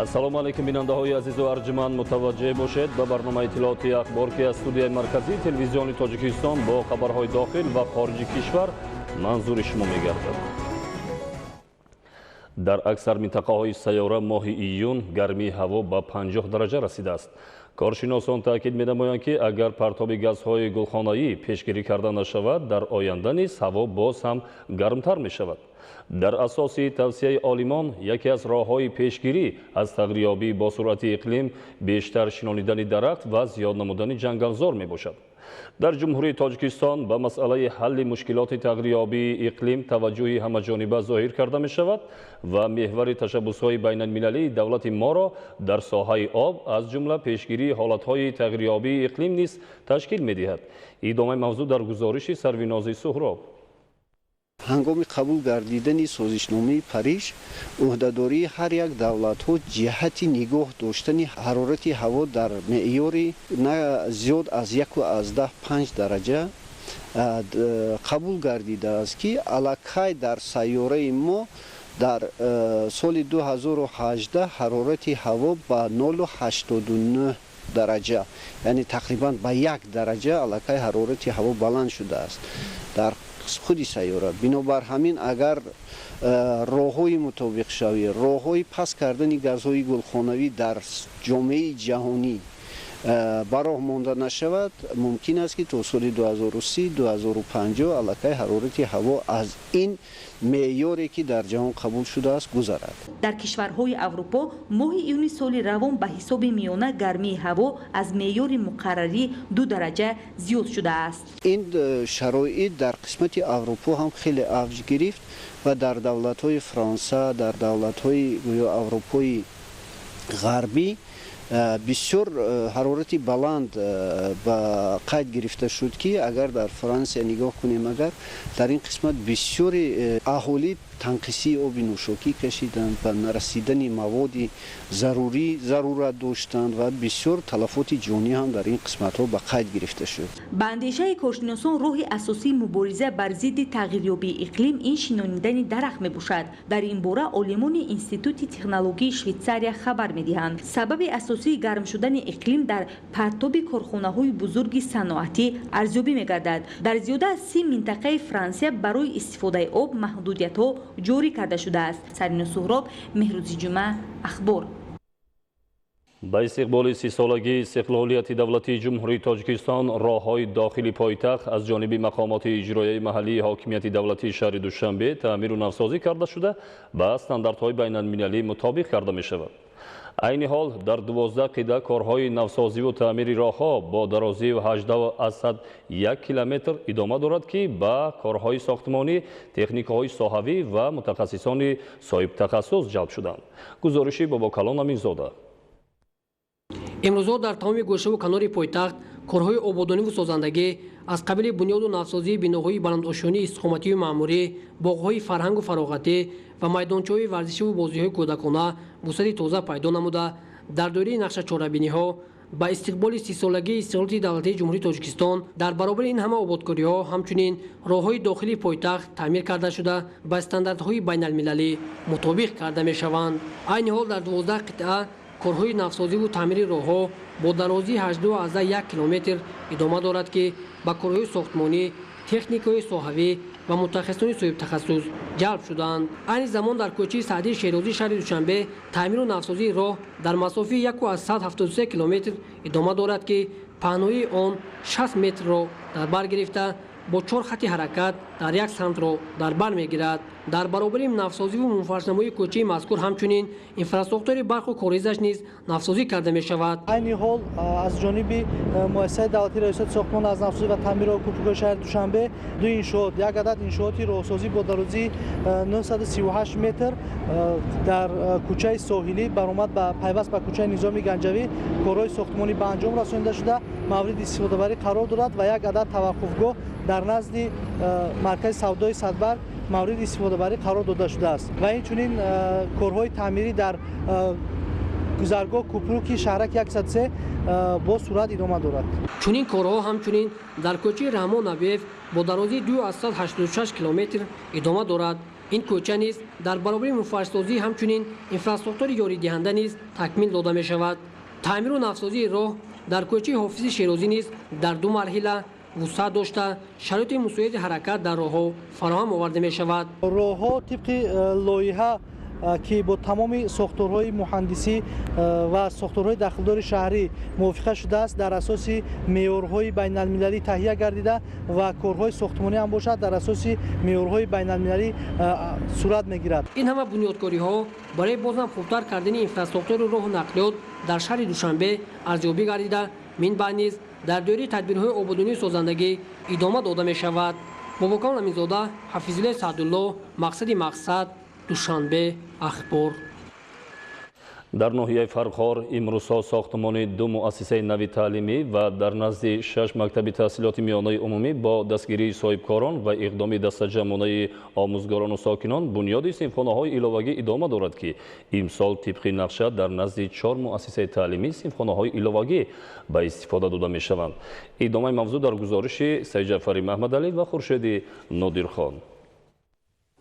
Ассалому алайкум, бинандаҳои азизу арҷуманд. Мутаваҷҷеҳ бошед ба барномаи иттилоотии «Ахбор», ки аз студияи марказии Телевизиони Тоҷикистон бо хабарҳои дохил ва хориҷи кишвар манзури шумо мегардад. Дар аксар минтақаҳои сайёра моҳи июн гармии ҳаво ба 50 дараҷа расидааст. Коршиносон таъкид менамоянд, ки агар партоби газҳои гулхонаӣ пешгирӣ карда нашавад, дар оянда низ ҳаво боз ҳам гармтар мешавад. Дар асоси тавсияи олимон, яке аз роҳҳои пешгирӣ аз тағйирёбии босуръати иқлим бештар шинонидани дарахт ва зиёд намудани ҷангалзор мебошад. Дар Ҷумҳурии Тоҷикистон ба масъалаи ҳалли мушкилоти тағйирёбии иқлим таваҷҷӯҳи ҳамаҷониба зоҳир карда мешавад ва меҳвари ташаббусҳои байналмилалии давлати моро дар соҳаи об, аз ҷумла пешгирии ҳолатҳои тағйирёбии иқлим низ ташкил медиҳад. Идомаи мавзӯъ дар гузориши Сарвинози Суҳроб. Ҳангоми қабул гардидани Созишномаи Париж ӯҳдадории ҳар як давлатҳо ҷиҳати нигоҳ доштани ҳарорати ҳаво дар меъёри на зиёд аз 1,5 дараҷа қабул гардидааст, ки аллакай дар сайёраи мо дар соли 2018 ҳарорати ҳаво ба 0,89 дараҷа, яъне тақрибан ба 1 дараҷа аллакай ҳарорати ҳаво баланд шудааст дар худи сайёра. Бинобар ҳамин, агар роҳҳои мутобиқшавӣ, роҳҳои паст кардани газҳои гулхонавӣ дар ҷомеаи ҷаҳонӣ ба роҳ монда нашавад, мумкин аст, ки то соли 2030, 2050 аллакай ҳарорати ҳаво аз ин меъёре, ки дар ҷаҳон қабул шудааст, гузарад. Дар кишварҳои Аврупо моҳи июни соли равон ба ҳисоби миёна гармии ҳаво аз меъёри муқаррарӣ 2 дараҷа зиёд шудааст. Ин шароит дар қисмати Аврупо ҳам хеле авҷ гирифт ва дар давлатҳои Фаронса, дар давлатҳои гӯё Аврупои Ғарбӣ бисёр ҳарорати баланд ба қайд гирифта шуд, ки агар дар Франсия нигоҳ кунем, агар дар ин қисмат бисёри аҳолӣ танқисии оби нӯшокӣ кашиданд, ба нарасидани маводи зарурӣ зарурат доштанд ва бисёр талафоти ҷонӣ ҳам дар ин қисматҳо ба қайд гирифта шуд. Ба андешаи коршиносон, роҳи асосии мубориза бар зидди тағйирёбии иқлим ин шинонидани дарахт мебошад. Дар ин бора олимони Институти технологияи Швейтсария хабар медиҳанд. Сабаби асосии гарм шудани иқлим дар партоби корхонаҳои бузурги саноатӣ арзёбӣ мегардад. Дар зиёда аз 30 минтақаи Франсия барои истифодаи об маҳдудиятҳо ҷорӣ карда шудааст. Сарвиноз Суҳроб, Меҳрӯзи Ҷумъа, «Ахбор». Ба истиқболи 30-солагии истиқлолияти давлатии Ҷумҳурии Тоҷикистон роҳҳои дохили пойтахт аз ҷониби мақомоти иҷроияи маҳаллии ҳокимияти давлатии шаҳри Душанбе таъмиру навсозӣ карда шуда, ба стандартҳои байналмилалӣ мутобиқ карда мешавад. Айни ҳол дар 12 қитъа корҳои навсозиву таъмири роҳҳо бо дарозии 18,1 километр идома дорад, ки ба корҳои сохтмонӣ техникаҳои соҳавӣ ва мутахассисони соҳибтахассус ҷалб шуданд. Гузориши Бобокалон Аминзода. Имрӯзҳо дар тамоми гӯшаву канори пойтахт корҳои ободониву созандагӣ аз қабили бунёду навсозии биноҳои баландошёнии истиқоматию маъмурӣ, боғҳои фарҳангу фароғатӣ ва майдончаҳои варзишиву бозиҳои кӯдакона вусъати тоза пайдо намуда, дар доираи нақшачорабиниҳо ба истиқболи 30-солагии истиқлолияти давлатии Ҷумҳурии Тоҷикистон дар баробари ин ҳама ободкориҳо ҳамчунин роҳҳои дохилии пойтахт таъмир карда шуда, ба стандартҳои байналмилалӣ мутобиқ карда мешаванд. Айни ҳол дар 12 қитъа корҳои навсозиву таъмири роҳҳо бо дарозии 18,1 километр идома дорад, ки ба корҳои сохтмонӣ техникаҳои соҳавӣ ва мутахассисони соҳибтахассус ҷалб шуданд. Айни замон дар кӯчаи Саъдии Шерозии шаҳри Душанбе таъмиру навсозии роҳ дар масофаи 1,73 километр идома дорад, ки паҳноии он 60 метрро дар бар гирифта, бо чор хати ҳаракат дар як самтро дар бар мегирад. Дар баробари навсозиву мунфаршнамоии кӯчаи мазкур ҳамчунин инфрасохтори барқу корезаш низ навсозӣ карда мешавад. Айни ҳол аз ҷониби Муассисаи давлатии раёсати сохтмон, аз навсозӣ ва таъмири кӯпрукҳои шаҳри Душанбе ду иншоот, як адад иншооти роҳсозӣ бо дарозии 938 метр дар кӯчаи Соҳилӣ баромад ба пайваст ба кӯчаи Низоми Ганҷавӣ корҳои сохтмонӣ ба анҷом расонида шуда, мавриди истифодабарӣ қарор дорад ва як адад таваққуфгоҳ дар назди маркази савдои Садбарг мавриди истифодабарӣ қарор дода шудааст ва инчунин корҳои таъмирӣ дар гузаргоҳ кӯпруки шаҳрак 103 бо суръат идома дорад. Чунин корҳо ҳамчунин дар кӯчаи Раҳмон Набиев бо дарозии 2,86 километр идома дорад. Ин кӯча низ дар баробари муфаршсозӣ ҳамчунин инфрасохтори ёридиҳанда низ такмил дода мешавад. Таъмиру навсозии роҳ дар кӯчаи Ҳофизи Шерозӣ низ дар ду марҳила вусъат дошта, шароити мусоиди ҳаракат дар роҳҳо фароҳам оварда мешавад. Роҳҳо тибқи лоиҳа, ки бо тамоми сохторҳои муҳандисӣ ва сохторҳои дахлдори шаҳрӣ мувофиқа шудааст, дар асоси меъёрҳои байналмилалӣ таҳия гардида ва корҳои сохтмонӣ ҳам бошад дар асоси меъёрҳои байналмилалӣ сурат мегирад. Ин ҳама бунёдкориҳо барои боз ҳам хубтар кардани инфрасохтори роҳу нақлиёт дар шаҳри Душанбе арзёбӣ гардида, минбаъд низ дар доираи тадбирҳои ободонию созандагӣ идома дода мешавад. Бобокон Аминзода, Ҳафизуллои Саъдулло, Мақсади мақсад, Душанбе, Ахбор. Дар ноҳияи Фархор имрӯзҳо сохтмони ду муассисаи нави таълимӣ ва дар назди шаш мактаби таҳсилоти миёнаи умумӣ бо дастгирии соҳибкорон ва иқдоми дастаҷамъонаи омӯзгорону сокинон бунёди синфхонаҳои иловагӣ идома дорад, ки имсол тибқи нақша дар назди чор муассисаи таълимӣ синфхонаҳои иловагӣ ба истифода дода мешаванд. Идомаи мавзӯъ дар гузориши Сайидҷаъфари Маҳмадалӣ ва Хуршеди Нодирхон.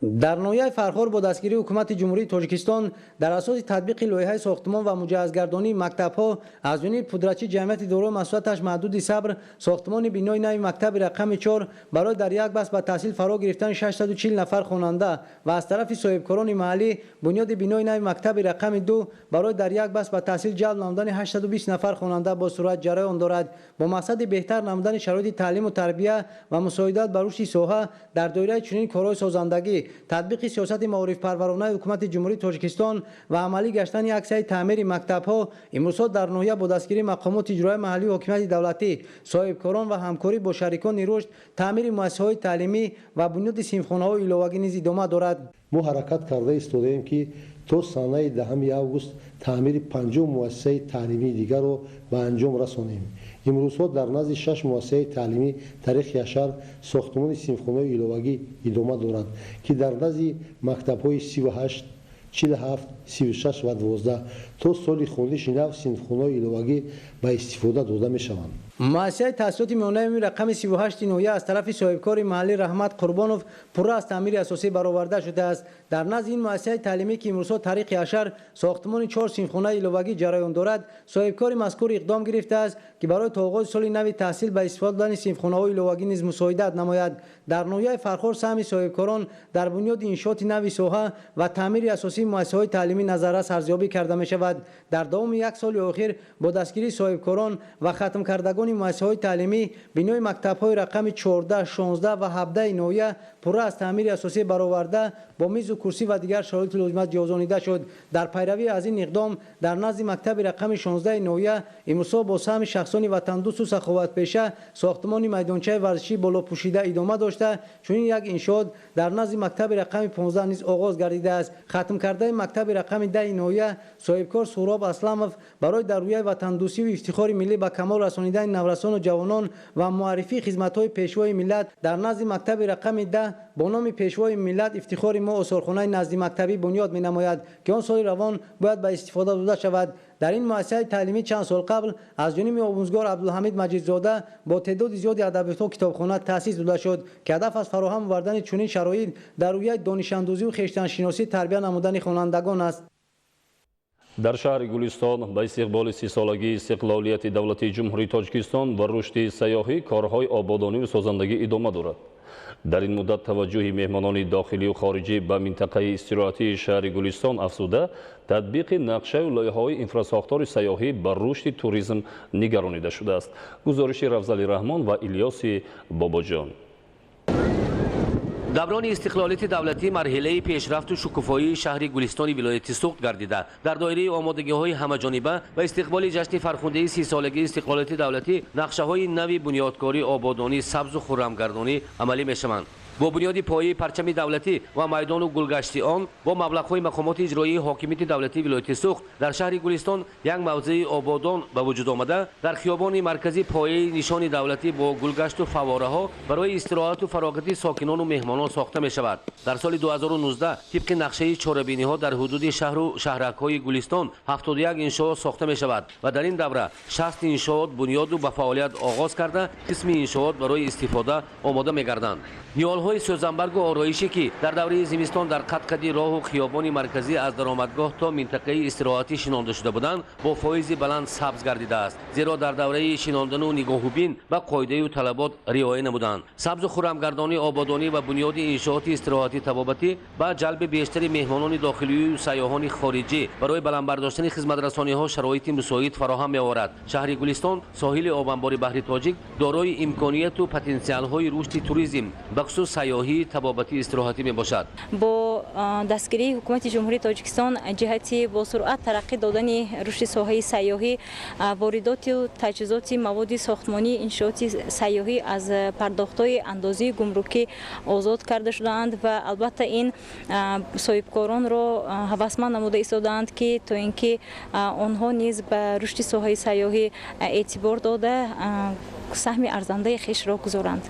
Дар ноҳияи Фархор бо дастгирии ҳукумати Ҷумҳурии Тоҷикистон дар асоси татбиқи лоиҳаи сохтмон ва муҷаҳҳазгардонии мактабҳо аз ҷониби пудрачи ҷамъияти дорои масъулияташ маҳдуди «Сабр» сохтмони бинои нави мактаби рақами 4 барои дар як баст ба таҳсил фаро гирифтани 640 нафар хонанда ва аз тарафи соҳибкорони маҳаллӣ бунёди бинои нави мактаби рақами 2 барои дар як баст ба таҳсил ҷалб намудани 820 нафар хонанда бо суръат ҷараён дорад. Бо мақсади беҳтар намудани шароити таълиму тарбия ва мусоидат ба рушди соҳа дар доираи чунин корҳои созандагӣ, татбиқи сиёсати маорифпарваронаи ҳукумати Ҷумҳурии Тоҷикистон ва амалӣ гаштани аксияи таъмири мактабҳо, имрӯзҳо дар ноҳия бо дастгирии мақомоти иҷроияи маҳаллию ҳокимияти давлатӣ, соҳибкорон ва ҳамкорӣ бо шарикони рушд таъмири муассисаҳои таълимӣ ва бунёди синфхонаҳои иловагӣ низ идома дорад. Мо ҳаракат карда истодаем, ки то санаи 10 август таъмири 50 муассисаи таълимии дигарро ба анҷом расонем. Имрӯзҳо дар назди шаш муассисаи таълимӣ тариқи яшар сохтмони синфхонаҳои иловагӣ идома дорад, ки дар назди мактабҳои 38, 47, 36 ва 12 то соли хониши нав синфхонаҳои иловагӣ ба истифода дода мешаванд. Муассисаи таҳсилоти миёнаи рақами 38 ноҳия аз тарафи соҳибкори маҳаллӣ Раҳмат Қурбонов пурра аз таъмири асосӣ бароварда шудааст. Дар назди ин муассисаи таълимӣ, ки имрӯзҳо тариқи ҳашар сохтмони чор синфхонаи иловагӣ ҷараён дорад, соҳибкори мазкур иқдом гирифтааст, ки барои то оғози соли нави таҳсил ба истифода додани синфхонаҳои иловагӣ низ мусоидат намояд. Дар ноҳияи Фархор саҳми соҳибкорон дар бунёди иншооти нави соҳа ва таъмири асосии муассисаҳои таълимӣ назаррас арзёбӣ карда мешавад. Дар давоми як соли охир бо дастгирии соҳибкорон ва хатмкардагони муассисаҳои таълимӣ бинои мактабҳои рақами 14, 16 ва 17 ноҳия пурра аз таъмири асосӣ бароварда, бо мизу курсӣ ва дигар шароити лозима ҷиҳозонида шуд. Дар пайравӣ аз ин иқдом дар назди мактаби рақами 16 ноҳия имрӯзҳо бо саҳми шахсони ватандӯсту саховатпеша сохтмони майдончаи варзишӣ болопӯшида идома дошта, чунин як иншоот дар назди мактаби рақами 15 низ оғоз гардидааст. Хатмкардаи мактаби рақами 10 ноҳия соҳибкор Суҳроб Асламов барои дар рӯяи ватандӯстиву ифтихори миллӣ ба камол расонидани наврасону ҷавонон ва муаррифии хизматҳои Пешвои миллат дар назди мактаби рақами 10 бо номи «Пешвои миллат ифтихори мо» осорхонаи наздимактабӣ бунёд менамояд, ки он соли равон бояд ба истифода дода шавад. Дар ин муассисаи таълимӣ чанд сол қабл аз ҷониби омӯзгор Абдулҳамид Маҷидзода бо теъдоди зиёди адабиётҳо китобхона таъсис дода шуд, ки ҳадаф аз фароҳам овардани чунин шароит дар рӯяи донишандӯзию хештаншиносӣ тарбия намудани хонандагон аст. Дар шаҳри Гулистон ба истиқболи 30-солагии истиқлолияти давлатии Ҷумҳурии Тоҷикистон ва рушди сайёҳӣ корҳои ободониву созандагӣ идома дорад. Дар ин муддат таваҷҷӯҳи меҳмонони дохилию хориҷӣ ба минтақаи истироҳатии шаҳри Гулистон афзуда, татбиқи нақшаю лоиҳаҳои инфрасохтори сайёҳӣ ба рушди туризм нигаронида шудааст. Гузориши Рафзали Раҳмон ва Илёси Бобоҷон. Даврони истиқлолияти давлатӣ марҳилаи пешрафту шукуфоии шаҳри Гулистони вилояти Суғд гардида, дар доираи омодагиҳои ҳамаҷониба ва истиқболи ҷашни фархундаи 30-солагии истиқлолияти давлатӣ нақшаҳои нави бунёдкорӣ, ободонӣ, сабзу хуррамгардонӣ амалӣ мешаванд. Бо бунёди пояи парчами давлатӣ ва майдону гулгашти он бо маблағҳои мақомоти иҷроии ҳокимияти давлатии вилояти Суғд дар шаҳри Гулистон як мавзеи ободон ба вуҷуд омада, дар хиёбони марказӣ пояи нишони давлатӣ бо гулгашту фаввораҳо барои истироҳату фароғати сокинону меҳмонон сохта мешавад. Дар соли 2019 тибқи нақшаи чорабиниҳо дар ҳудуди шаҳру шаҳракҳои Гулистон 71 иншоот сохта мешавад ва дар ин давра 60 иншоот бунёду ба фаъолият оғоз карда, қисми иншоот барои истифода омода мегарданд. Ниҳолҳои сӯзанбаргу ороишӣ, ки дар давраи зимистон дар қадқади роҳу хиёбони марказӣ аз даромадгоҳ то минтақаи истироҳатӣ шинонда шуда буданд, бо фоизи баланд сабз гардидааст, зеро дар давраи шинондану нигоҳубин ба қоидаю талабот риоя намуданд. Сабзу хуррамгардонӣ, ободонӣ ва бунёди иншооти истироҳатӣ табобатӣ ба ҷалби бештари меҳмонони дохилию сайёҳони хориҷӣ барои баланд бардоштани хизматрасониҳо шароити мусоид фароҳам меоварад. Шаҳри Гулистон, соҳили обанбори баҳри Тоҷик, дорои имконияту потенсиалҳои рушди туризм, бахусус сайёҳии табобатӣ истироҳатӣ мебошад. Бо дастгирии ҳукумати Ҷумҳурии Тоҷикистон ҷиҳати босуръат тараққӣ додани рушди соҳаи сайёҳӣ, воридоту таҷҳизоти маводи сохтмонии иншооти сайёҳӣ аз пардохтҳои андозии гумрукӣ озод карда шудаанд ва албатта ин соҳибкоронро ҳавасманд намуда истодаанд, ки то ин ки онҳо низ ба рушди соҳаи сайёҳӣ эътибор дода, саҳми арзандаи хешро гузоранд.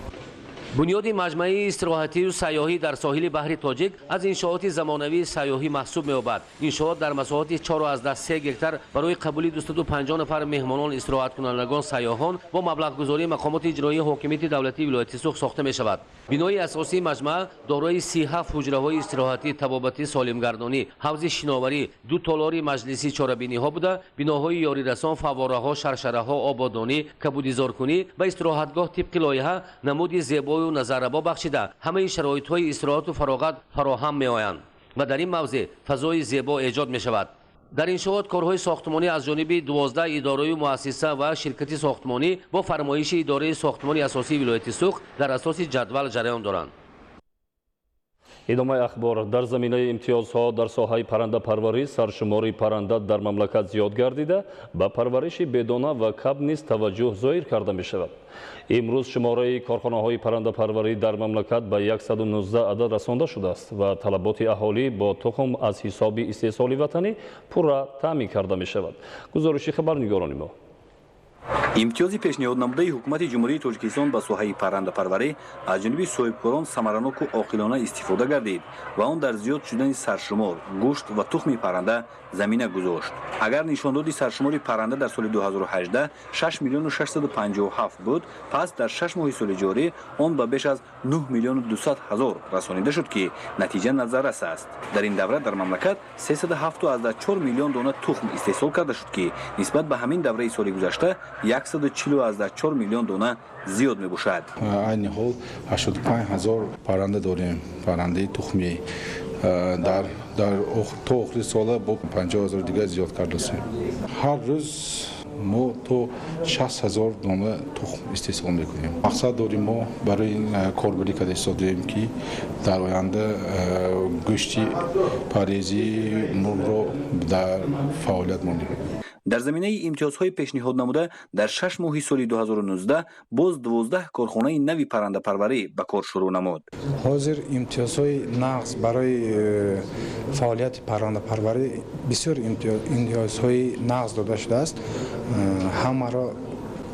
Бунёди маҷмӯаи истироҳатию сайёҳӣ дар соҳили баҳри Тоҷик аз иншооти замонавии сайёҳӣ маҳсуб меёбад. Иншоот дар масоҳати 4,3 гектар барои қабули 250 нафар меҳмонон, истироҳаткунандагон, сайёҳон бо маблағгузории мақомоти иҷроии ҳокимияти давлатии вилояти Суғд сохта мешавад. Бинои асосии маҷмӯа дорои 37 ҳуҷраҳои истироҳатӣ, табобатӣ, солимгардонӣ, ҳавзи шиноварӣ, ду толори маҷлисӣ, чорабиниҳо буда, биноҳои ёрирасон, фаввораҳо, шаршараҳо, ободонӣ, кабудизоркунӣ ва истироҳатгоҳ тибқи лоиҳа намуди зебою назаррабо бахшида, ҳамаи шароитҳои истироҳату фароғат фароҳам меоянд ва дар ин мавзеъ фазои зебо эҷод мешавад. Дар иншоот корҳои сохтмонӣ аз ҷониби 12 идораю муассиса ва ширкати сохтмонӣ бо фармоиши идораи сохтмони асосии вилояти Суғд дар асоси ҷадвал ҷараён доранд. Идомаи ахбор. Дар заминаи имтиёзҳо дар соҳаи паррандапарварӣ саршумори парранда дар мамлакат зиёд гардида, ба парвариши бедона ва каб низ таваҷҷӯҳ зоҳир карда мешавад. Имрӯз шумораи корхонаҳои паррандапарварӣ дар мамлакат ба 119 адад расонда шудааст ва талаботи аҳолӣ бо тухм аз ҳисоби истеҳсоли ватанӣ пурра таъмин карда мешавад. Гузориши хабарнигорони мо. Имтиёзи пешниҳоднамудаи ҳукумати Ҷумҳурии Тоҷикистон ба соҳаи паррандапарварӣ аз ҷониби соҳибкорон самараноку оқилона истифода гардид ва он дар зиёд шудани саршумор, гӯшт ва тухми парранда замина гузошт. Агар нишондоди саршумори парранда дар соли 2018 6 миллиону 657 буд, пас дар 6 моҳи соли ҷорӣ он ба беш аз 9 миллиону 200 ҳазор расонида шуд, ки натиҷа назаррас аст. Дар ин давра дар мамлакат 307,4 миллион дона тухм истеҳсол карда шуд, ки нисбат ба ҳамин давраи соли гузашта 140,4 миллион дона зиёд мебошад. Айни ҳол 85 ҳазор парранда дорем, паррандаи тухмӣ. Дар то охири сола бо 50 ҳазор дигар зиёд кардасем. Ҳар рӯз мо то 60 ҳазор дона тухм истеҳсол мекунем. Мақсад дорем мо барои корбарӣ карда истодаем, ки дар оянда гӯшти парезии мурғро дар фаъолият монем. Дар заминаи имтиёзҳои пешниҳоднамуда дар 6 моҳи соли 2019 боз 12 корхонаи нави паррандапарварӣ ба кор шурӯъ намуд. Ҳозир имтиёзҳои нағз барои фаъолияти паррандапарварӣ бисёр имтиёзҳои нағз дода шудааст ҳамаро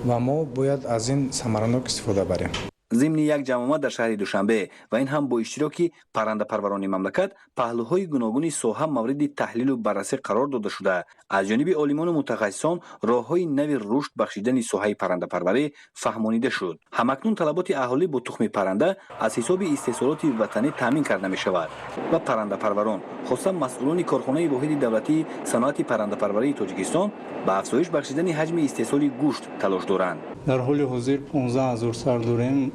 ва мо бояд аз ин самаранок истифода барем. Зимни як ҷамъомад дар шаҳри Душанбе ва ин ҳам бо иштироки паррандапарварони мамлакат, паҳлӯҳои гуногуни соҳа мавриди таҳлилу баррасӣ қарор дода шуда, аз ҷониби олимону мутахассисон роҳҳои нави рушд бахшидани соҳаи паррандапарварӣ фаҳмонида шуд. Ҳамакнун талаботи аҳолӣ бо тухми парранда аз ҳисоби истеҳсолоти ватанӣ таъмин карда мешавад ва паррандапарварон, хоса масъулони корхонаи воҳиди давлатии саноати паррандапарварии Тоҷикистон ба афзоиш бахшидани ҳаҷми истеҳсоли гӯшт талош доранд. Дар ҳоли ҳозир 15 ҳазор сар дорем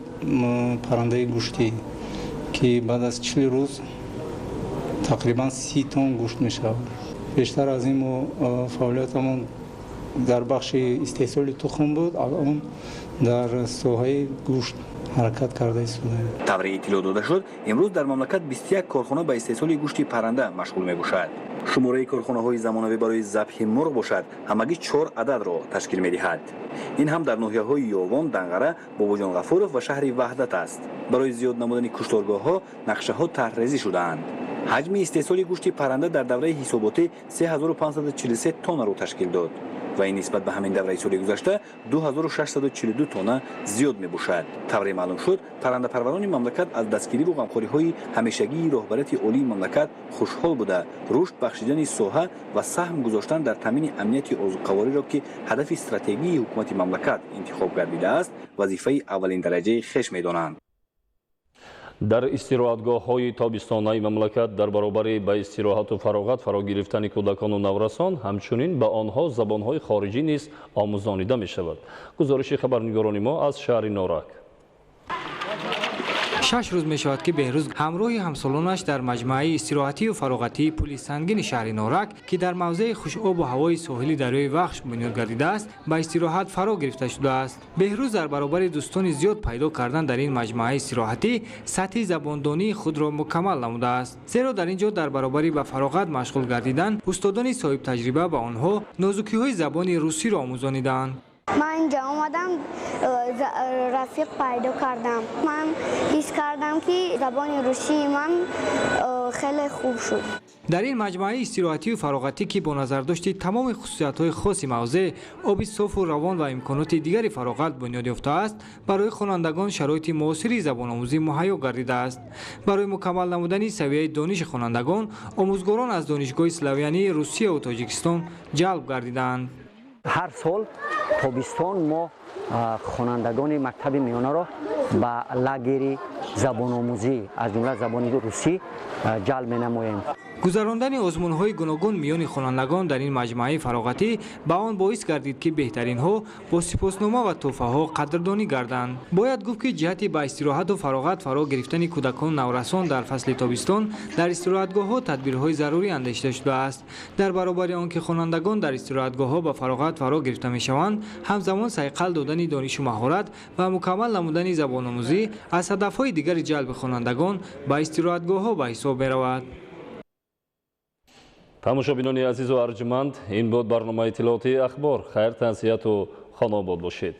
паррандаи гӯштӣ, ки баъд аз 40 рӯз тақрибан 30 тонн гӯшт мешавад. Бештар аз ин мо фаъолиятамон дар бахши истеҳсоли тухм буд, алон дар соҳаи гӯшт ҳаракат карда истодаем. Тавре иттилоъ дода шуд, имрӯз дар мамлакат 21 корхона ба истеҳсоли гӯшти парранда машғул мебошад. Шумораи корхонаҳои замонавӣ барои забҳи мурғ бошад ҳамагӣ 4 ададро ташкил медиҳад. Ин ҳам дар ноҳияҳои Ёвон, Данғара, Бобоҷон Ғафуров ва шаҳри Ваҳдат аст. Барои зиёд намудани кушторгоҳҳо нақшаҳо тарҳрезӣ шудаанд. Ҳаҷми истеҳсоли гӯшти парранда дар давраи ҳисоботӣ 3543 тоннаро ташкил дод ва ин нисбат ба ҳамин давраи соли гузашта 2642 тонна зиёд мебошад. Тавре маълум шуд, паррандапарварони мамлакат аз дастгириву ғамхориҳои ҳамешагии роҳбарияти олии мамлакат хушҳол буда, рушд бахшидани соҳа ва саҳм гузоштан дар таъмини амнияти озуқавориро, ки ҳадафи стратегии ҳукумати мамлакат интихоб гардидааст, вазифаи аввалиндараҷаи хеш медонанд. Дар истироҳатгоҳҳои тобистонаи мамлакат дар баробари ба истироҳату фароғат фаро гирифтани кӯдакону наврасон, ҳамчунин ба онҳо забонҳои хориҷӣ низ омӯзонида мешавад. Гузориши хабарнигорони мо аз шаҳри Норак. 6 рӯз мешавад, ки Беҳрӯз ҳамроҳи ҳамсолонаш дар маҷмӯаи истироҳатию фароғатии Пули Сангини шаҳри Норак, ки дар мавзеи хушобу ҳавои соҳили дарёи Вахш бунёд гардидааст, ба истироҳат фаро гирифта шудааст. Беҳрӯз дар баробари дӯстони зиёд пайдо кардан дар ин маҷмӯаи истироҳатӣ сатҳи забондонии худро мукаммал намудааст, зеро дар ин ҷо дар баробари ба фароғат машғул гардидан, устодони соҳибтаҷриба ба онҳо нозукиҳои забони русиро омӯзонидаанд. Ман инҷа омадам, рафиқ пайдо кардам. Ман ҳис кардам, ки забони русии ман хеле хуб шуд. Дар ин маҷмӯаи истироҳатию фароғатӣ, ки бо назардошти тамоми хусусиятҳои хоси мавзеъ, оби софу равон ва имконоти дигари фароғат бунёд ёфтааст, барои хонандагон шароити муосири забономӯзӣ муҳайё гардидааст. Барои мукаммал намудани савияи дониши хонандагон, омӯзгорон аз Донишгоҳи славянии Русияву Тоҷикистон ҷалб гардидаанд. Ҳар сол тобистон мо хонандагони мактаби миёнаро ба лагери забономӯзӣ, аз ҷумла забони русӣ, ҷалб менамоем. Гузарондани озмунҳои гуногун миёни хонандагон дар ин маҷмӯаи фароғатӣ ба он боис гардид, ки беҳтаринҳо бо сипоснома ва тӯҳфаҳо қадрдонӣ гарданд. Бояд гуфт, ки ҷиҳати ба истироҳату фароғат фаро гирифтани кӯдакону наврасон дар фасли тобистон дар истироҳатгоҳҳо тадбирҳои зарурӣ андешида шудааст. Дар баробари он ки хонандагон дар истироҳатгоҳҳо ба фароғат фаро гирифта мешаванд, ҳамзамон сайқал додани донишу маҳорат ва мукаммал намудани забономӯзӣ аз ҳадафҳои дигари ҷалби хонандагон ба истироҳатгоҳҳо ба ҳисоб меравад. Тамошобинони азизу арҷманд, ин буд барномаи иттилоотии Ахбор. Хайр, тансиҳату хонобод бошед.